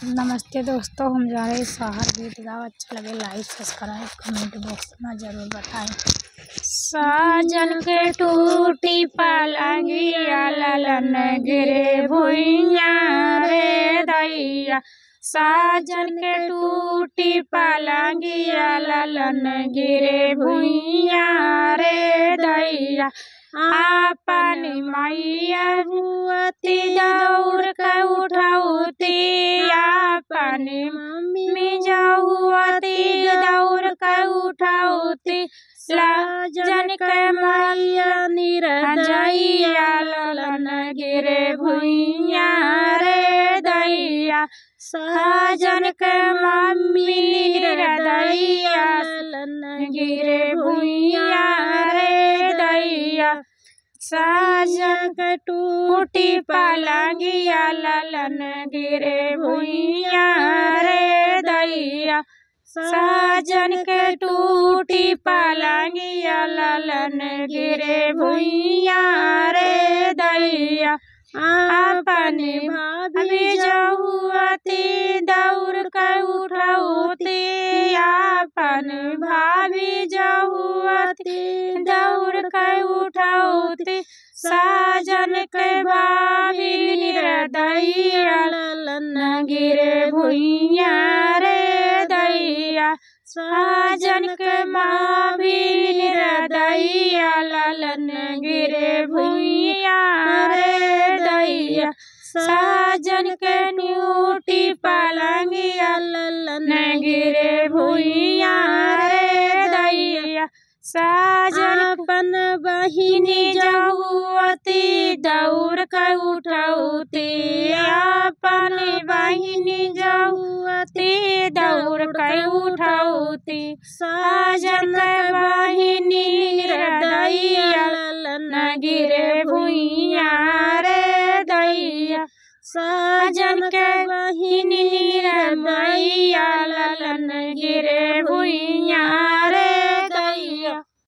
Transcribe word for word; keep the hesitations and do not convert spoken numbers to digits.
नमस्ते दोस्तों, हम जा रहे शहर गीत गाओ। अच्छा लगे like, subscribe, comment box में जरूर बताएं। साजन के टूटी पलंगिया, ललन गिरे भुइया रे दैया। साजन के टूटी पलंगिया, ललन गिरे भुइया रे दैया। आपन मैया हुअती दौड़ के उठौती, आपन मम्मी जो हुअती दौड़ के उठौती। साजन के मैया निरदैया, ललन गिरे भुइया रे दैया। साजन के मम्मी निरदैया, ललन गिरे भुइया रे दैया। साजन के टूटी पलंगिया, ललन गिरे भुइया रे दैया। साजन के टूटी पलंगिया, ललन गिरे भुइया रे दैया। आपन भाभी जो हुअती दौड़ के उठौती, आपन भाभी जो हुअती दौड़ के उठौती। साजन के भाभी निरदैया, ललन गिरे भुइया रे दैया। साजन के भाभी निरदैया, ललन गिरे भुइया रे दैया। साजन के टूटी पलंगिया, ललन गिरे भुइया रे दैया। साजन आपन बहिनी जो हुअती दौड़ के उठौती, आपन बहिनी जो हुअती दौड़ के उठौती। साजन के बहिनी निरदैया, ललन गिरे भुइया रे दैया। साजन के बहिनी निरदैया, ललन गिरे